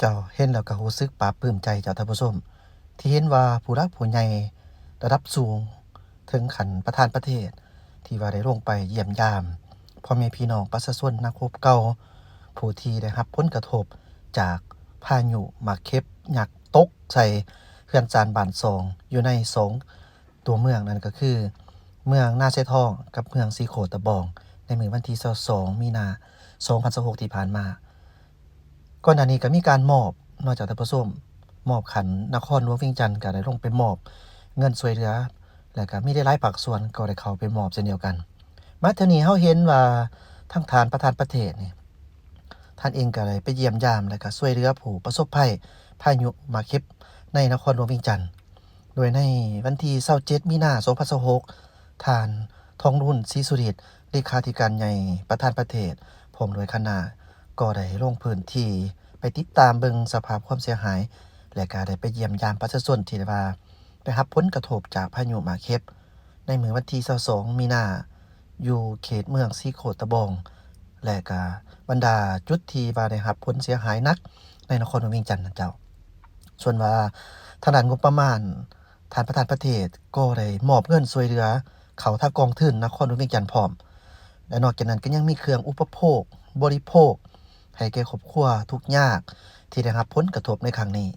ເຈົ້າ ເຫັນແລ້ວກໍຮູ້ສຶກປາບປຶ້ມໃຈເຈົ້າທ່ານຜູ້ຊົມ ທີ່ເຫັນວ່າຜູ້ຫຼັກຜູ້ໃຫຍ່ລະດັບສູງ ເຖິງຂັ້ນປະທານປະເທດ ທີ່ວ່າໄດ້ລົງໄປຢ້ຽມຢາມພໍ່ແມ່ພີ່ນ້ອງປະຊາຊົນນັກຮົບເກົ່າ ຜູ້ທີ່ໄດ້ຮັບຜົນກະທົບຈາກພາຍຸໝາກເຂັບຍັກຕົກໃສ່ເຮືອນຊານບ້ານຊ່ອງ ຢູ່ໃນສອງຕົວເມືອງ ນັ້ນກໍຄືເມືອງນາຊາຍທອງກັບເມືອງສີໂຄດຕະບອງ ໃນມື້ວັນທີຊາວສອງ ມີນາ ສອງພັນຊາວຫົກ ທີ່ຜ່ານມາ. ກ່ອນໜ້ານີ້ກໍມີການມອບເນາະເຈົ້າທ່ານຜູ້ຊົມ ມອບຂັ້ນນະຄອນຫຼວງວຽງຈັນກໍໄດ້ລົງໄປມອບເງິນຊ່ວຍເຫຼືອ ແລະກໍມີຫຼາຍໆພາກສ່ວນກໍໄດ້ເຂົ້າໄປມອບເຊັ່ນດຽວກັນ. ມາເທື່ອນີ້ເຮົາເຫັນວ່າທາງທ່ານປະທານປະເທດນີ້ ທ່ານເອງກໍໄດ້ໄປຢ້ຽມຢາມ ແລະກໍຊ່ວຍເຫຼືອຜູ້ປະສົບໄພພາຍຸໝາກເຂັບໃນນະຄອນຫຼວງວຽງຈັນ ໂດຍໃນວັນທີຊາວເຈັດ ມີນາ ສອງພັນຊາວຫົກ ທ່ານ ທອງລຸນ ສີສຸລິດ ເລຂາທິການໃຫຍ່ປະທານປະເທດ ພ້ອມດ້ວຍຄະນະ ກໍໄດ້ລົງພື້ນທີ່ໄປຕິດຕາມເບິ່ງສະພາບຄວາມເສຍຫາຍ ແລະກະໄດ້ໄປຢ້ຽມຢາມປະຊາຊົນທີ່ໄດ້ວ່າໄດ້ຮັບຜົນກະທົບຈາກພາຍຸໝາກເຂັບ ໃນມື້ວັນທີຊາວສອງ ມີນາ ຢູ່ເຂດເມືອງສີໂຄດຕະບອງ ແລະກະບັນດາຈຸດທີ່ວ່າໄດ້ຮັບຜົນເສຍຫາຍໜັກໃນນະຄອນຫຼວງວຽງຈັນນັ້ນເຈົ້າ. ສ່ວນວ່າທາງດ້ານງົບປະມານ ທ່ານປະທານປະເທດກໍໄດ້ມອບເງິນຊ່ວຍເຫຼືອເຂົ້າທາງກອງທຶນນະຄອນຫຼວງວຽງຈັນພ້ອມ ແລະ ນອກຈາກນັ້ນກໍຍັງມີເຄື່ອງອຸປະໂພກບໍລິໂພກໃຫ້ແກ່ຄອບຄົວທຸກຍາກທີ່ໄດ້ຮັບຜົນກະທົບໃນຄັ້ງນີ້.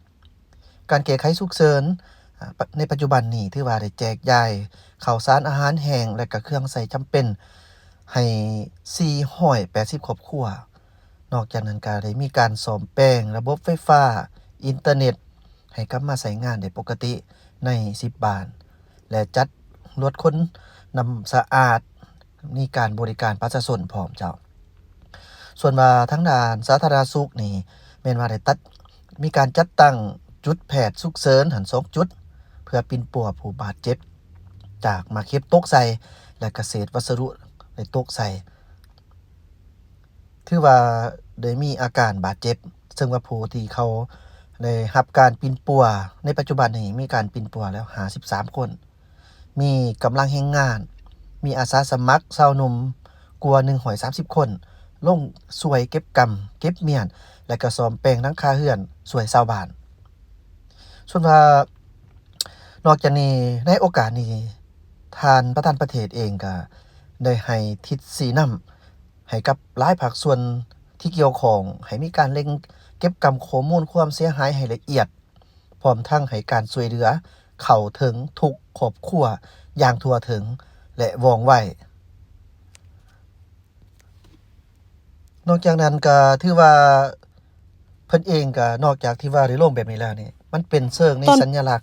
ການແກ້ໄຂສຸກເສີນ ອາ ປະ ໃນປັດຈຸບັນນີ້ຖືວ່າໄດ້ແຈກຢາຍເຂົ້າສານອາຫານແຫ້ງ ແລະ ກະເຄື່ອງໃຊ້ຈຳເປັນໃຫ້ສີ່ຮ້ອຍແປດສິບຄອບຄົວ. ນອກຈາກນັ້ນກໍໄດ້ມີການສ້ອມແປງລະບົບໄຟຟ້າ, ອິນເຕີເນັດ ໃຫ້ກັບມາໃຊ້ງານໄດ້ປົກກະຕິໃນສິບບ້ານ ແລະ ຈັດລົດຂົນນ້ຳສະອາດ ມີການບໍລິການປະຊາຊົນພ້ອມເຈົ້າ. ສ່ວນວ່າທາງດ້ານສາທາລະນະສຸກນີ້ ແມ່ນວ່າໄດ້ຕັດ ມີການຈັດຕັ້ງຈຸດແພດສຸກເສີນຫັ້ນສອງຈຸດ ເພື່ອປິ່ນປົວຜູ້ບາດເຈັບຈາກໝາກເຫັບຕົກໃສ່ ແລະ ກະເສດວັດສະດຸໄດ້ຕົກໃສ່. ຖືວ່າໄດ້ມີອາການບາດເຈັບ ເຊິ່ງວ່າຜູ້ທີ່ເຂົາໄດ້ຮັບການປິ່ນປົວໃນປັດຈຸບັນນີ້ ມີການປິ່ນປົວແລ້ວຫ້າສິບສາມຄົນ, ມີກຳລັງແຮງງານ, ມີອາສາສະໝັກຊາວໜຸ່ມກວ່າໜຶ່ງຮ້ອຍສາມສິບຄົນ ລົງຊ່ວຍເກັບກຳເກັບມ້ຽນ ແລະ ກະສ້ອມແປງຫຼັງຄາເຮືອນຊ່ວຍຊາວບ້ານ. ສ່ວນວ່າ ນອກຈາກນີ້ ໃນໂອກາດນີ້ ທ່ານປະທານປະເທດເອງກະໄດ້ໃຫ້ທິດຊີ້ນຳໃຫ້ກັບຫຼາຍພາກສ່ວນທີ່ກ່ຽວຂ້ອງ ໃຫ້ມີການເລັ່ງເກັບກຳຂໍ້ມູນຄວາມເສຍຫາຍໃຫ້ລະອຽດ, ພ້ອມທັງໃຫ້ການຊ່ວຍເຫຼືອເຂົ້າເຖິງທຸກຄອບຄົວຢ່າງທົ່ວເຖິງ ແລະ ວ່ອງໄວ. ນອກຈາກນັ້ນກະຖືວ່າເພິ່ນເອງກະ ນອກຈາກທີ່ວ່າໄດ້ລົງແບບນີ້ແລ້ວນີ້ ມັນເປັນເຊີງໃນສັນຍະລັກ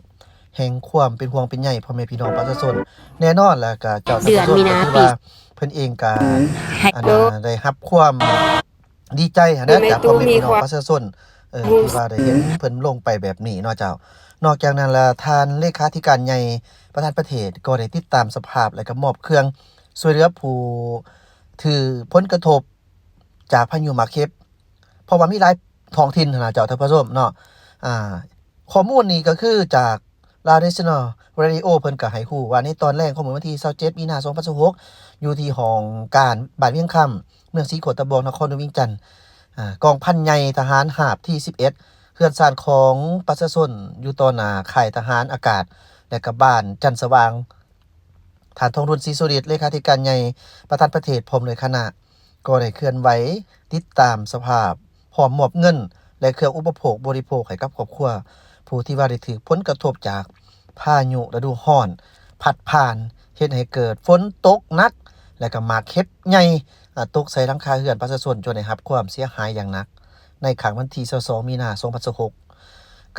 ແຫ່ງຄວາມເປັນຫ່ວງເປັນໃຍພໍ່ແມ່ພີ່ນ້ອງປະຊາຊົນ. ແນ່ນອນລະກະເຈົ້າ ເດືອນມີນາ ກະຖືວ່າເພິ່ນເອງກະ ອັນ ໄດ້ຮັບຄວາມດີໃຈຫັ້ນນະ ຈາກພໍ່ແມ່ພີ່ນ້ອງປະຊາຊົນ ເອີ ທີ່ວ່າໄດ້ເຫັນເພິ່ນລົງໄປແບບນີ້ເນາະເຈົ້າ. ນອກຈາກນັ້ນລະ ທ່ານເລຂາທິການໃຫຍ່ປະທານປະເທດ ກໍໄດ້ຕິດຕາມສະພາບ ແລະ ກະມອບເຄື່ອງ ຊ່ວຍເຫຼືອຜູ້ຖືກຜົນກະທົບຈາກພາຍຸໝາກເຫັບ ເພາະວ່າມີຫຼາຍທ້ອງຖິ່ນຫັ້ນນະເຈົ້າ ທ່ານຜູ້ຊົມເນາະ. ອາ ຂໍ້ມູນນີ້ກໍຄືຈາກ Lao National Radio ເພິ່ນກໍໃຫ້ຮູ້ວ່າ ໃນຕອນແລງຂອງມື້ວັນທີຊາວເຈັດ ມີນາ ສອງພັນຊາວຫົກ ຢູ່ທີ່ຫ້ອງການບ້ານວຽງຄຳ ເມືອງສີໂຄດຕະບອງ ນະຄອນຫຼວງວຽງຈັນ ອາ ກອງພັນໃຫຍ່ທະຫານຮາບທີສິບເອັດ ເຮືອນຊານຂອງປະຊາຊົນຢູ່ຕໍ່ໜ້າຄ້າຍທະຫານອາກາດ ແລະ ກະບ້ານຈັນສະຫວ່າງ. ທ່ານ ທອງລຸນ ສີສຸລິດ ເລຂາທິການໃຫຍ່ປະທານປະເທດ ພ້ອມດ້ວຍຄະນະ ກໍໄດ້ເຄື່ອນໄຫວຕິດຕາມສະພາບ ພ້ອມມອບເງິນ ແລະ ເຄື່ອງອຸປະໂພກບໍລິໂພກໃຫ້ກັບຄອບຄົວ ຜູ້ທີ່ວ່າໄດ້ຖືກຜົນກະທົບຈາກພາຍຸລະດູຮ້ອນພັດຜ່ານ ເຮັດໃຫ້ເກີດຝົນຕົກໜັກ ແລະ ກະໝາກເຫັບໃຫຍ່ ອາ ຕົກໃສ່ຫຼັງຄາເຮືອນປະຊາຊົນ ຈົນໄດ້ຮັບຄວາມເສຍຫາຍຢ່າງໜັກ ໃນຄ່ຳວັນທີຊາວສອງ ມີນາ ສອງພັນຊາວຫົກ.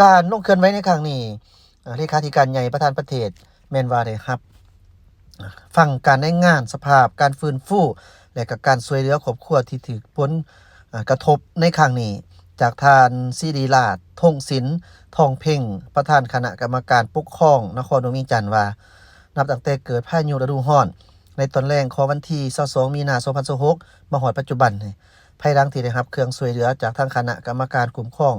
ການລົງເຄື່ອນໄຫວໃນຄັ້ງນີ້ ເລຂາທິການໃຫຍ່ປະທານປະເທດ ແມ່ນວ່າໄດ້ຮັບຟັງການລາຍງານສະພາບການຟື້ນຟູ ແລະ ກະການຊ່ວຍເຫຼືອຄອບຄົວທີ່ຖືກຜົນ ອາ ກະທົບໃນຄັ້ງນີ້ ຈາກທ່ານ ສິລິລາດ ທົງສິນ ທອງເພັງ ປະທານຄະນະກຳມະການປົກຄອງນະຄອນຫຼວງວຽງຈັນ ວ່າ ນັບຕັ້ງແຕ່ເກີດພາຍຸລະດູຮ້ອນ ໃນຕອນແລງຂອງວັນທີຊາວສອງ ມີນາ ສອງພັນຊາວຫົກ ມາຮອດປັດຈຸບັນນີ້ ພາຍຫຼັງທີ່ໄດ້ຮັບເຄື່ອງຊ່ວຍເຫຼືອຈາກທາງຄະນະກຳມະການຄຸ້ມຄອງ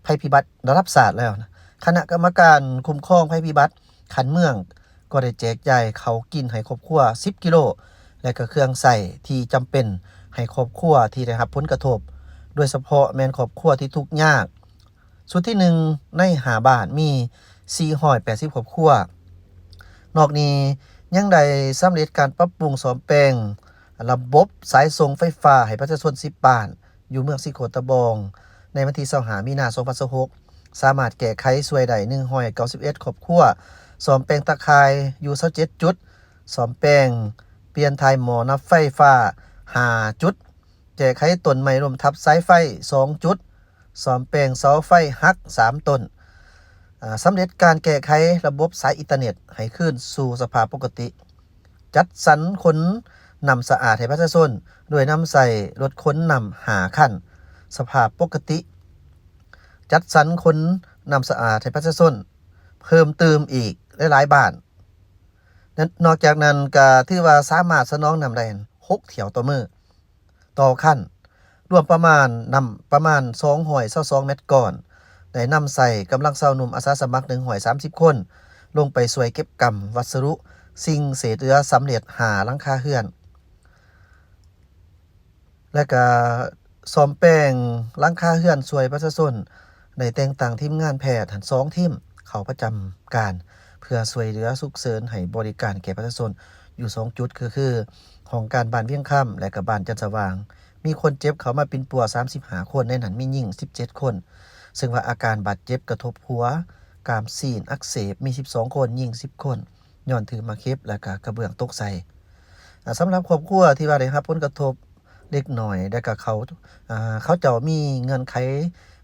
ໄພພິບັດລະດັບຊາດແລ້ວນະ ຄະນະກຳມະການຄຸ້ມຄອງໄພພິບັດຂັ້ນເມືອງ ກໍໄດ້ແຈກຈ່າຍເຂົ້າກິນໃຫ້ຄອບຄົວສິບກິໂລ ແລະ ກະເຄື່ອງໃຊ້ທີ່ຈຳເປັນໃຫ້ຄອບຄົວທີ່ໄດ້ຮັບຜົນກະທົບ ໂດຍສະເພາະແມ່ນຄອບຄົວທີ່ທຸກຍາກ ຊຸດທີໜຶ່ງໃນຫ້າບ້ານມີສີ່ຮ້ອຍແປດສິບຄອບຄົວ. ນອກນີ້ຍັງໄດ້ສຳເລັດການປັບປຸງສ້ອມແປງລະບົບສາຍສົ່ງໄຟຟ້າໃຫ້ປະຊາຊົນສິບບ້ານ ຢູ່ເມືອງສີໂຄດຕະບອງ ໃນວັນທີຊາວຫ້າມີນາສອງພັນຊາວຫົກ ສາມາດແກ້ໄຂຊ່ວຍໄດ້ໜຶ່ງຮ້ອຍເກົ້າສິບເອັດຄອບຄົວ, ສ້ອມແປງຕາຂ່າຍຢູ່ຊາວເຈັດຈຸດ, ສ້ອມແປງປ່ຽນຖ່າຍໝໍ້ນັບໄຟຟ້າຫ້າຈຸດ, ແກ້ໄຂຕົ້ນໄມ້ລົ້ມທັບສາຍໄຟສອງຈຸດ, ສ້ອມແປງເສົາໄຟຫັກສາມຕົ້ນ. ອາ ສຳເລັດການແກ້ໄຂລະບົບສາຍອິນເຕີເນັດໃຫ້ຄືນສູ່ສະພາບປົກກະຕິ. ຈັດສັນຂົນນ້ຳສະອາດໃຫ້ປະຊາຊົນ ໂດຍນຳໃຊ້ລົດຂົນນ້ຳຫ້າຄັນ ສະພາບປົກກະຕິ. ຈັດສັນຂົນນ້ຳສະອາດໃຫ້ປະຊາຊົນເພີ່ມຕື່ມອີກຫຼາຍໆບ້ານ. ນ- ນອກຈາກນັ້ນກໍຖືວ່າສາມາດສະໜອງນ້ຳໄດ້ຫົກຖ້ຽວຕໍ່ມື້ ຕໍ່ຄັນ ລວມປະມານ ນ້ຳປະມານສອງຮ້ອຍຊາວສອງແມັດກ້ອນ. ໄດ້ນຳໃຊ້ກຳລັງຊາວໜຸ່ມອາສາສະໝັກໜຶ່ງຮ້ອຍສາມສິບຄົນ ລົງໄປຊ່ວຍເກັບກຳວັດສະດຸສິ່ງເສດເຫຼືອສຳເລັດຫ້າຫຼັງຄາເຮືອນ ແລະກະສ້ອມແປງຫຼັງຄາເຮືອນຊ່ວຍປະຊາຊົນ. ໄດ້ແຕ່ງຕັ້ງທີມງານແພດສອງທີມເຂົ້າປະຈຳການ ເພື່ອຊ່ວຍເຫຼືອສຸກເສີນໃຫ້ບໍລິການແກ່ປະຊາຊົນຢູ່ສອງຈຸດ ຄື ຄືຫ້ອງການບ້ານວຽງຄຳ ແລະກະບ້ານຈັນສະຫວ່າງ. ມີຄົນເຈັບເຂົ້າມາປິ່ນປົວສາມສິບຫ້າຄົນ, ໃນນັ້ນມີຍິງສິບເຈັດຄົນ ເຊິ່ງວ່າອາການບາດເຈັບກະທົບຫົວ, ກ້າມຊີ້ນອັກເສບ ມີສິບສອງຄົນ, ຍິງສິບຄົນ ຍ້ອນຖືໝາກເຫັບ ແລະກະກະເບື້ອງຕົກໃສ່. ອາ ສຳລັບຄອບຄົວທີ່ວ່າໄດ້ຮັບຜົນກະທົບເລັກນ້ອຍ ແລະກະເຂົາ ອາ ເຂົາເຈົ້າມີເງື່ອນໄຂ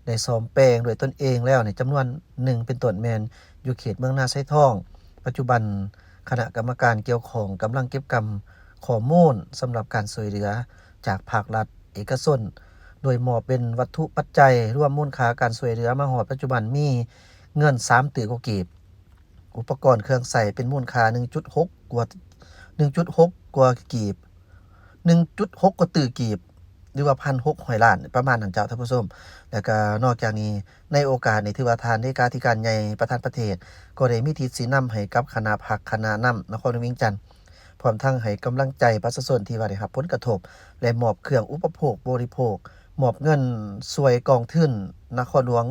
ໄດ້ສ້ອມແປງດ້ວຍຕົນເອງແລ້ວນີ້ ຈຳນວນໜຶ່ງ ເປັນຕົ້ນແມ່ນຢູ່ເຂດເມືອງນາຊາຍທອງ. ປັດຈຸບັນຄະນະກຳມະການກ່ຽວຂ້ອງກຳລັງເກັບກຳຂໍ້ມູນສຳລັບການຊ່ວຍເຫຼືອຈາກພາກລັດເອກະຊົນ ໂດຍມອບເປັນວັດຖຸປັດໄຈ ລວມມູນຄ່າການຊ່ວຍເຫຼືອມາຮອດປັດຈຸບັນມີເງິນສາມຕື້ກວ່າກີບ. ອຸປະກອນເຄື່ອງໃຊ້ເປັນມູນຄ່າໜຶ່ງຈຸດຫົກກວ່າ ໜຶ່ງຈຸດຫົກກວ່າກີບ ໜຶ່ງຈຸດຫົກກວ່າຕື້ກີບ ຫຼືວ່າພັນຫົກຮ້ອຍລ້ານ ປະມານນັ້ນເຈົ້າທ່ານຜູ້ຊົມ. ແລ້ວກໍນອກຈາກນີ້ ໃນໂອກາດນີ້ ຖືວ່າທ່ານເລຂາທິການໃຫຍ່ປະທານປະເທດ ກໍໄດ້ມີທິດຊີ້ນຳໃຫ້ກັບຄະນະພັກຄະນະນຳນະຄອນຫຼວງວຽງຈັນ ພ້ອມທັງໃຫ້ກຳລັງໃຈປະຊາຊົນທີ່ວ່າໄດ້ຮັບຜົນກະທົບ ແລະ ມອບເຄື່ອງອຸປະໂພກບໍລິໂພກ, ມອບເງິນຊ່ວຍກອງທຶນນະຄອນຫຼວງ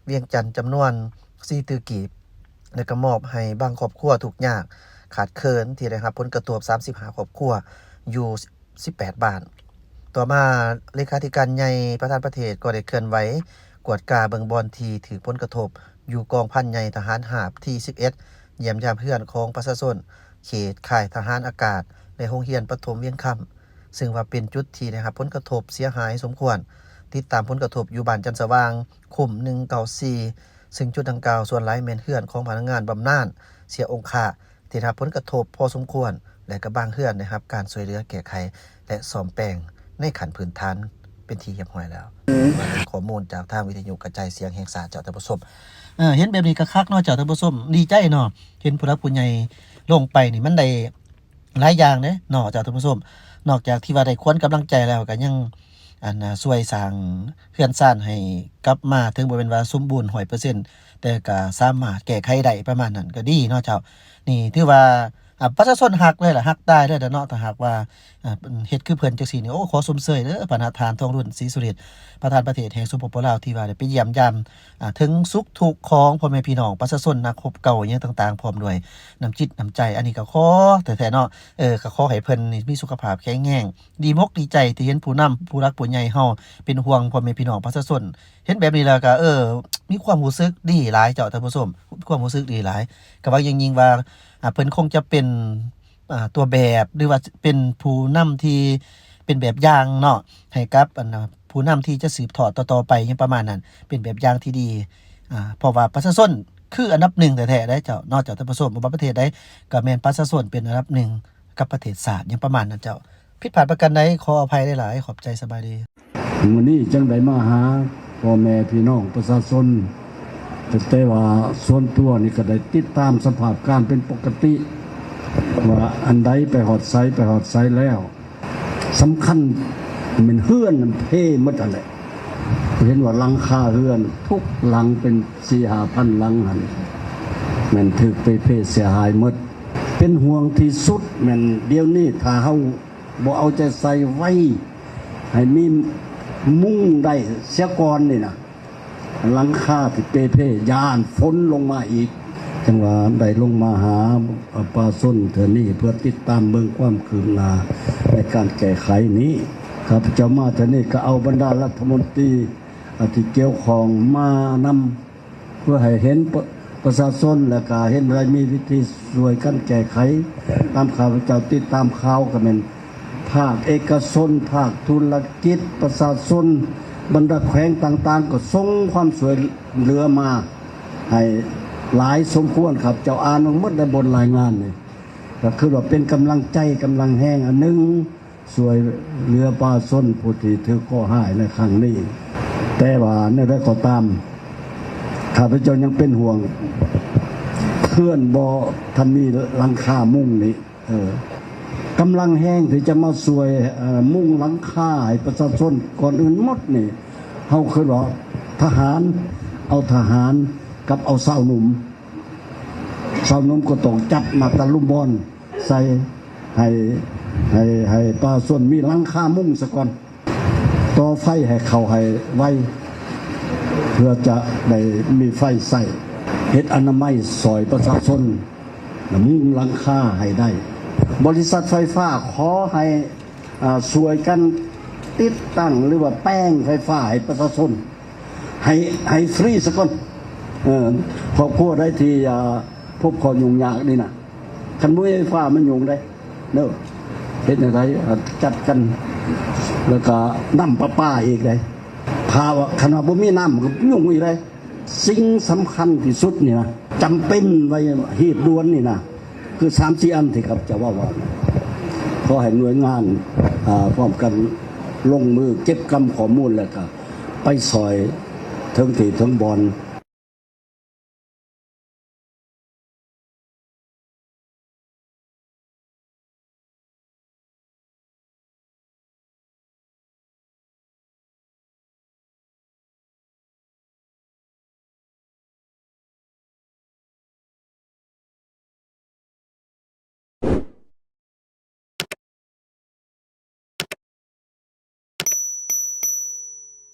ວຽງຈັນຈຳນວນສີ່ຕື້ກີບ ແລະ ກໍມອບໃຫ້ບາງຄອບຄົວທຸກຍາກຂາດເຂີນທີ່ໄດ້ຮັບຜົນກະທົບສາມສິບຫ້າຄອບຄົວ ຢູ່ສິບແປດບ້ານ. ຕໍ່ມາ ເລຂາທິການໃຫຍ່ປະທານປະເທດກໍໄດ້ເຄື່ອນໄຫວກວດກາເບິ່ງບ່ອນທີ່ຖືກຜົນກະທົບ ຢູ່ກອງພັນໃຫຍ່ທະຫານຮາບທີສິບເອັດ ຢ້ຽມຢາມເຮືອນຂອງປະຊາຊົນ ເຂດຄ້າຍທະຫານອາກາດ ແລະ ໂຮງຮຽນປະຖົມວຽງຄຳ ເຊິ່ງວ່າເປັນຈຸດທີ່ໄດ້ຮັບຜົນກະທົບເສຍຫາຍສົມຄວນ. ຕິດຕາມຜົນກະທົບຢູ່ບ້ານຈັນສະຫວ່າງ ຄຸ້ມໜຶ່ງເກົ້າສີ່ ເຊິ່ງຈຸດດັ່ງກ່າວສ່ວນຫຼາຍແມ່ນເຮືອນຂອງພະນັກງານບຳນານເສຍອົງຄະ ທີ່ໄດ້ຮັບຜົນກະທົບພໍສົມຄວນ ແລະ ກະບາງເຮືອນໄດ້ຮັບການຊ່ວຍເຫຼືອແກ້ໄຂ ແລະ ສ້ອມແປງໃນຂັ້ນພື້ນຖານເປັນທີ່ຮຽບຮ້ອຍແລ້ວ. ຂໍ້ມູນຈາກທາງວິທະຍຸກະຈາຍສຽງແຫ່ງຊາດ ເຈົ້າທ່ານຜູ້ຊົມ. ເອີ ເຫັນແບບນີ້ກໍຄັກເນາະ ເຈົ້າທ່ານຜູ້ຊົມ, ດີໃຈເນາະ ເຫັນຜູ້ຫຼັກຜູ້ໃຫຍ່ລົງໄປນີ້ ມັນໄດ້ຫຼາຍຢ່າງເດ້ເນາະ ເຈົ້າທ່ານຜູ້ຊົມ. ນອກຈາກທີ່ວ່າໄດ້ຂວັນກຳລັງໃຈແລ້ວ ກໍຍັງ ອັນ ຊ່ວຍສ້າງເຮືອນຊານໃຫ້ກັບມາ ເຖິງບໍ່ແມ່ນວ່າສົມບູນຮ້ອຍເປີເຊັນ ແຕ່ກໍສາມາດແກ້ໄຂໄດ້ ປະມານນັ້ນກໍດີເນາະເຈົ້າ. ນີ້ຖືວ່າ ອາ ປະຊາຊົນຮັກເລີຍລະ ຮັກຕາຍເລີຍລະເນາະ ຖ້າຫາກວ່າ ອາ ເຮັດຄືເພິ່ນຈັ່ງຊີ້ນີ້. ໂອ້ ຂໍຊົມເຊີຍເດີ ພະນະທ່ານ ທອງລຸນ ສີສຸລິດ ປະທານປະເທດແຫ່ງ ສປປ ລາວ ທີ່ວ່າໄດ້ໄປຢ້ຽມຢາມ ອາ ເຖິງສຸກທຸກຂອງພໍ່ແມ່ພີ່ນ້ອງປະຊາຊົນ ນັກຮົບເກົ່າຫຍັງຕ່າງໆ ພ້ອມດ້ວຍນ້ຳຈິດນ້ຳໃຈ. ອັນນີ້ກໍຂໍແທ້ໆເນາະ ເອີ ກໍຂໍໃຫ້ເພິ່ນນີ້ມີສຸຂະພາບແຂງແຮງ ດີມົກດີໃຈທີ່ເຫັນຜູ້ນຳຜູ້ຫຼັກຜູ້ໃຫຍ່ເຮົາເປັນຫ່ວງພໍ່ແມ່ພີ່ນ້ອງປະຊາຊົນ. ເຫັນແບບນີ້ແລ້ວກໍ ເອີ ມີຄວາມຮູ້ສຶກດີຫຼາຍເຈົ້າທ່ານຜູ້ຊົມ ມີຄວາມຮູ້ສຶກດີຫຼາຍ. ກໍຫວັງຢ່າງຍິ່ງວ່າ ອາ ເພິ່ນຄົງຈະເປັນ ອາ ຕົວແບບ ຫຼືວ່າເປັນຜູ້ນຳທີ່ເປັນແບບຢ່າງເນາະ ໃຫ້ກັບ ອັນ ຜູ້ນຳທີ່ຈະສືບທອດຕໍ່ໆໄປ ຫຍັງປະມານນັ້ນ ເປັນແບບຢ່າງທີ່ດີ. ອາ ເພາະວ່າປະຊາຊົນຄືອັນດັບໜຶ່ງແທ້ໆເດ້ເຈົ້າເນາະ ເຈົ້າທ່ານຜູ້ຊົມ. ບໍ່ວ່າປະເທດໃດກໍແມ່ນປະຊາຊົນເປັນອັນດັບໜຶ່ງ ກັບປະເທດຊາດ ຫຍັງປະມານນັ້ນເຈົ້າ. ຜິດພາດປະການໃດ ຂໍອະໄພຫຼາຍໆ. ຂອບໃຈ, ສະບາຍດີ. ມື້ນີ້ຈຶ່ງໄດ້ມາຫາພໍ່ແມ່ພີ່ນ້ອງປະຊາຊົນ, ແຕ່ວ່າສ່ວນຕົວນີ້ກໍໄດ້ຕິດຕາມສະພາບການເປັນປົກກະຕິ ວ່າອັນໃດໄປຮອດໃສ, ໄປຮອດໃສແລ້ວ. ສຳຄັນແມ່ນເຮືອນນຳເພໝົດຫັ້ນແຫຼະ. ເຫັນວ່າຫຼັງຄາເຮືອນທຸກຫຼັງເປັນສີ່ຫ້າພັນຫຼັງຫັ້ນ ແມ່ນຖືກເປເພເສຍຫາຍໝົດ. ເປັນຫ່ວງທີ່ສຸດແມ່ນດຽວນີ້ ຖ້າເຮົາບໍ່ເອົາໃຈໃສ່ໄວ້ໃຫ້ມີມຸງໄດ້ເສຍກ່ອນນີ້ນະ, ຫຼັງຄາທີ່ເປ່ເພ ຢ້ານຝົນລົງມາອີກ. ຈັ່ງວ່າໄດ້ລົງມາຫາປະຊາຊົນເທື່ອນີ້ ເພື່ອຕິດຕາມເບິ່ງຄວາມຄືບໜ້າໃນການແກ້ໄຂນີ້. ຂ້າພະເຈົ້າມາເທື່ອນີ້ກໍເອົາບັນດາລັດຖະມົນຕີ ອາ ທີ່ກ່ຽວຂ້ອງມານຳ ເພື່ອໃຫ້ເຫັນປະ ປະຊາຊົນ ແລະກະເຫັນວ່າມີວິທີຊ່ວຍກັນແກ້ໄຂ. ຕາມຂ້າພະເຈົ້າຕິດຕາມຂ່າວ ກໍແມ່ນພາກເອກະຊົນ, ພາກທຸລະກິດ, ປະຊາຊົນ, ບັນດາແຂວງຕ່າງໆ ກໍສົ່ງຄວາມຊ່ວຍເຫຼືອມາໃຫ້ຫຼາຍສົມຄວນ. ຂ້າພະເຈົ້າອ່ານມາໝົດໃນບົດລາຍງານນີ້ ກໍຄືວ່າເປັນກຳລັງໃຈ, ກຳລັງແຮງອັນໜຶ່ງ ຊ່ວຍເຫຼືອປະຊາຊົນຜູ້ທີ່ຖືກເຄາະຮ້າຍໃນຄັ້ງນີ້. ແຕ່ວ່າແນວໃດກໍຕາມ ຂ້າພະເຈົ້າຍັງເປັນຫ່ວງເຮືອນບໍ່ທັນມີຫຼັງຄາມຸງນີ້. ເອີ ກຳລັງແຮງທີ່ຈະມາຊ່ວຍ ເອີ ມຸງຫຼັງຄາໃຫ້ປະຊາຊົນກ່ອນອື່ນໝົດນີ້ ເຮົາຄິດວ່າທະຫານ ເອົາທະຫານກັບເອົາຊາວໜຸ່ມ. ຊາວໜຸ່ມກໍຕ້ອງຈັດມາຕະລຸມບອນໃສ່ ໃຫ້ ໃຫ້ ໃຫ້ປະຊາຊົນມີຫຼັງຄາມຸງສາກ່ອນ, ຕໍ່ໄຟໃຫ້ເຂົ້າໃຫ້ໄວ ເພື່ອຈະໄດ້ມີໄຟໃຊ້, ເຮັດອະນາໄມຊ່ອຍປະຊາຊົນ ແລະ ມຸງຫຼັງຄາໃຫ້ໄດ້. ບໍລິສັດໄຟຟ້າຂໍໃຫ້ ອາ ຊ່ວຍກັນຕິດຕັ້ງ ຫຼືວ່າແປງໄຟຟ້າໃຫ້ປະຊາຊົນ ໃຫ້ ໃຫ້ຟຣີສາກ່ອນ. ເອີ ຄອບຄົວໃດທີ່ ອາ ພົບຂໍ້ຫຍຸ້ງຍາກນີ້ນະ, ຄັນບໍ່ມີໄຟຟ້າມັນຫຍຸ້ງໄດ໋ເດີ. ເຮັດແນວໃດ ອາ ຈັດກັນ ແລ້ວກໍນ້ຳປະປາອີກໄດ໋. ຖ້າວ່າ ຄັນວ່າບໍ່ມີນ້ຳກໍຫຍຸ້ງອີກໄດ໋. ສິ່ງສຳຄັນທີ່ສຸດນີ້ນະ ຈຳເປັນໄວ ຮີບດ່ວນນີ້ນະ ຄືສາມສີ່ອັນທີ່ຂ້າພະເຈົ້າເວົ້າວ່າ ຂໍໃຫ້ໜ່ວຍງານ ອາ ພ້ອມກັນລົງມືເກັບກຳຂໍ້ມູນ ແລ້ວກະໄປຊ່ອຍເຖິງທີ່ເຖິງບ່ອນ.